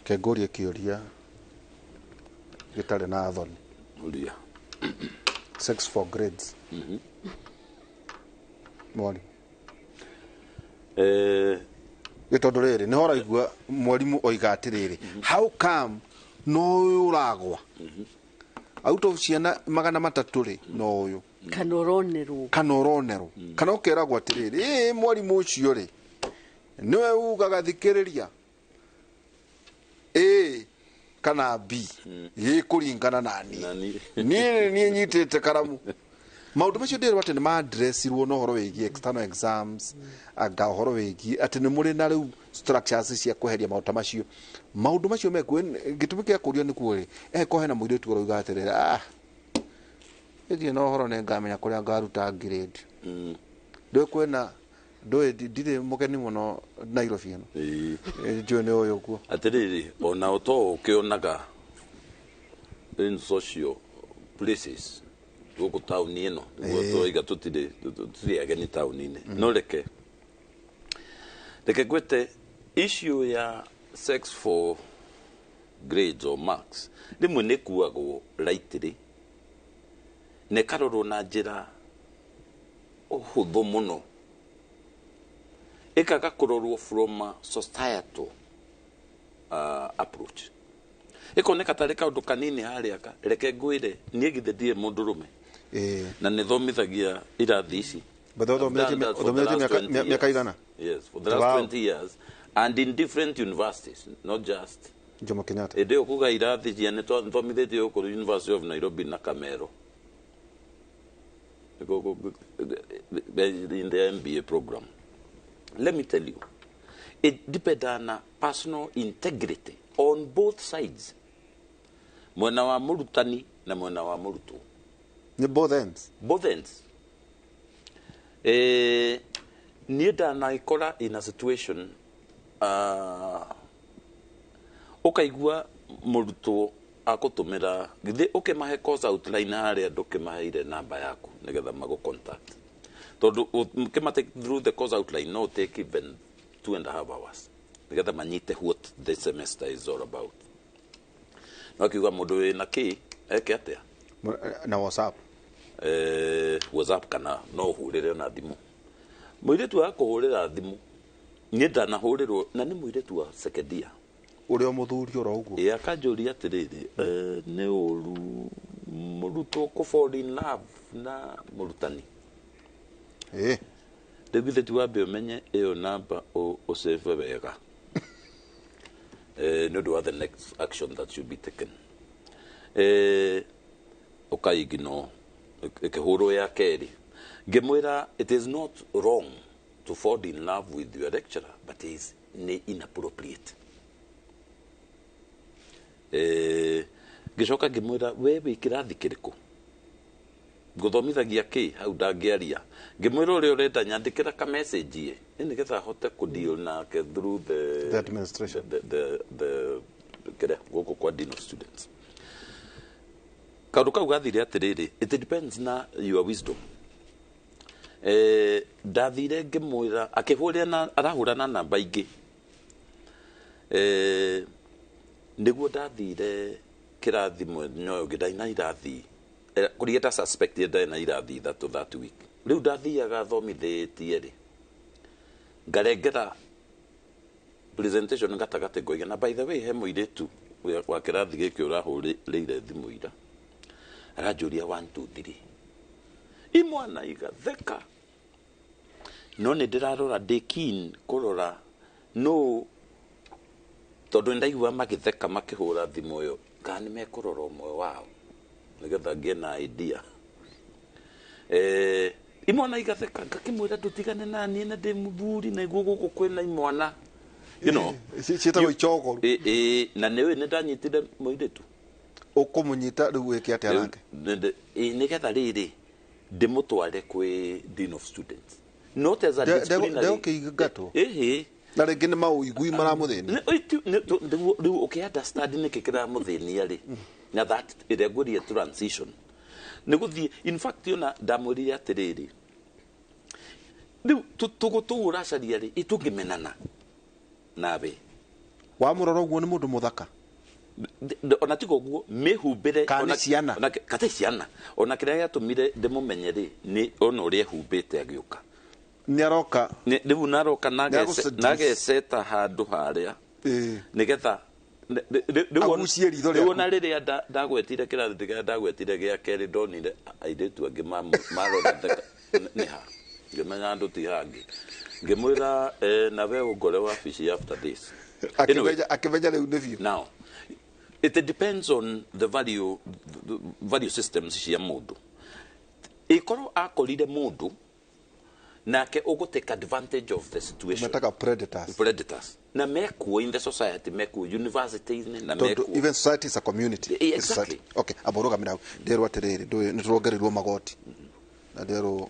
Reke ngũrie kĩũria gĩtarĩ na thoni. Ũria. Sex for grades, mwarimũ? Nĩ tondũ rĩrĩ, nĩho ũraigua mwarimũ oiga atĩrĩrĩ, how come no ũyũ ũragwa out of ciana 300 rĩ, no ũyũ? Kana ũronerwo. Kana ũronerwo, kana ũkeragwo atĩrĩrĩ, ĩĩ, mwarimũ ũcio rĩ, nĩwe ugaga thikĩrĩria A kana B gĩkũringana na niĩ. Na niĩ. Niĩ nĩ niĩ nyitĩte karamu. Maũndũ macio ndĩrwo atĩ nĩ maadressirwo na ũhoro wĩgiĩ external exams, anga ũhoro wĩgiĩ atĩ nĩ mũrĩ na rĩu structures cia kweheria maũndũ ta macio. Maũndũ macio mekuo. Gĩtũmi kĩa kũrio nĩkuo rĩ, eko hena mũirĩtu ũrauga atĩrĩrĩ, ah, ĩthiĩ na ũhoro, nĩ ngamenya kũrĩa ngaruta grade. Ndũĩ kwĩna ndũĩ ndirĩ mũgeni mũno Nairobi ĩno. Njũĩ nĩ ũyũ ũguo. Atĩrĩrĩ, ona to ũkĩonaga in social places gũkũ taũni ĩno nĩguo tũraiga tũtirĩ ageni taũni-inĩ. No reke ngwĩte issue ya sex for grades or marks, rĩmwe nĩ kuagwo lightly na ĩkarorwo na njĩra ũhũthũ mũno, ĩkaga kũrorwo from a societal approach, ĩkoneka tarĩ kaũndũ kanini harĩa. Ka reke ngwĩre, niĩ githĩ ndirĩ mũndũrũme? Na nĩ thomithagia irathi ici. But ũthomithĩtie mĩaka igana? Yes, for the last 20 years and in different universities, not just Jomo Kenyatta. Ĩndĩ ĩyo kuga irathi cia nĩ thomithĩtie gũkũ University of Nairobi na Kamero in the MBA program. Let me tell you, it depends on personal integrity on both sides, mwena wa mũrutani na mwena wa mũrutwo. Nĩ both ends. Both ends. Niĩ ndanaikora in a situation ũkaigua mũrutwo akũtũmĩra, githĩ ũkĩmahe course outline harĩa ndũkĩmaheire namba yaku nĩgetha magũ contact, tondũ ũkĩma take through the course outline no take even 2.5 hours nĩgetha manyite what the semester is all about. No akiuga mũndũ wĩna kĩ eke atĩa? Na WhatsApp. WhatsApp kana no ũhũrĩre na thimũ. Mũirĩtu wa kũhũrĩra thimũ, niĩ ndanahũrĩrwo na nĩ mũirĩtu wa second year. Ũrĩa mũthuri oro ũguo. Ĩ, akanjũria atĩrĩrĩ, nĩ ũru mũrutwo kũ fall in love na mũrutani? Rĩu githĩ ti wambe ũmenye ĩyo namba ũsave wega, nĩ ũndũ wa the next action that should be taken. Ũkaignore. Ĩkĩhũrwo ya kerĩ, ngĩmwĩra it is not wrong to fall in love with your lecturer, but is nĩ inappropriate. Ngĩcoka ngĩmwĩra, we wĩ kĩrathi kĩrĩkũ, ngũthomithagia kĩ? Hau ndangĩaria. Ngĩmwĩra ũrĩa ũrenda nyandĩkĩra ka message ĩ nĩ nĩgetha hote kũ deal nake through the, The administration. The kĩrĩa gũkũ kwa dean of students. Kaũndũ kau gathire atĩrĩrĩ, it depends na your wisdom. Ndathire ngĩmwĩra, akĩhũrĩra na arahũra na namba ingĩ, nĩguo ndathire kĩrathi mwenya ũyũ ũngĩ ndarĩ na irathi, kũrĩa ta suspect ndarĩ na irathi ithatũ that week. Rĩu ndathiaga thomithĩtie rĩ, ngarengera presentation gatagatĩ, ngoiga, na by the way, he mũirĩtu wa kĩrathi gĩkĩ ũrahũrĩire thimũ ira, aranjũria 1 2 3. Imwana igatheka, no nĩ ndĩrarora, ndĩ keen kũrora no tondũ nĩ ndaigua magĩtheka makĩhũra thimũ ĩyo, kana nĩ mekũrora ũmwe wao nĩgetha ngĩe na idea. Imwana igatheka, ngakĩmwĩra ndũtigane na niĩ na ndĩ mũthuri na iguo gũkũ kwĩna imwana. Ciĩtagwo icogoru. Ĩ, na nĩ ũĩ nĩ ndanyitire mũirĩtu. Ũkũmũnyita rĩu wĩke atĩa nake? Nĩgetha rĩrĩ ndĩmũtware kwĩ dean of students, not as a disciplinary. Ndegũkĩingatwo? Ĩhĩ. Na rĩngĩ nĩ maũigui maramũthĩnia. Rĩu ũkĩ understand nĩkĩ kĩramũthĩnia rĩ, na that ĩrĩa ngwĩrire transition nĩ gũthiĩ. In fact, ona ndamwĩrire atĩrĩrĩ, rĩu tũgũ tũu ũracaria rĩ, ĩ tũngĩmenana nawe. Wamũrora ũguo nĩ mũndũ mũthaka. Ona tiga ũguo mĩhumbĩre. Kana nĩ ciana? Kate ciana. Ona kĩrĩa gĩatũmire ndĩmũmenye rĩ, nĩ ona ũrĩa ehumbĩte agĩũka. Nĩ aroka. Rĩu naroka. Nĩagũ-seduce. Nageceta handũ harĩa nĩgetha Agucie ritho rĩu rĩaku. Ona rĩrĩa ndagwetire kĩrathi kĩrĩa ndagwetire gĩa kerĩ, ndonire airĩtu angĩ marora nĩ ha, ngĩmenya andũ ti hangĩ, ngĩmwĩra, "Nawe ũngore wabici after this." Anyway, Akĩmenya rĩu nĩ biũ. Now it depends on the value systems cia mũndũ. Ikorwo akorire mũndũ nake ũgũ take advantage of the situation. Metaga predators. Predators, na mekuo in the society, mekuo universities na Tondũ mekuo. Even society is a community. Exactly. Society. Okay, amba ũrũgamĩre hau. Nderwo atĩrĩrĩ, ndũĩ nĩ tũrongereirwo magoti na nderwo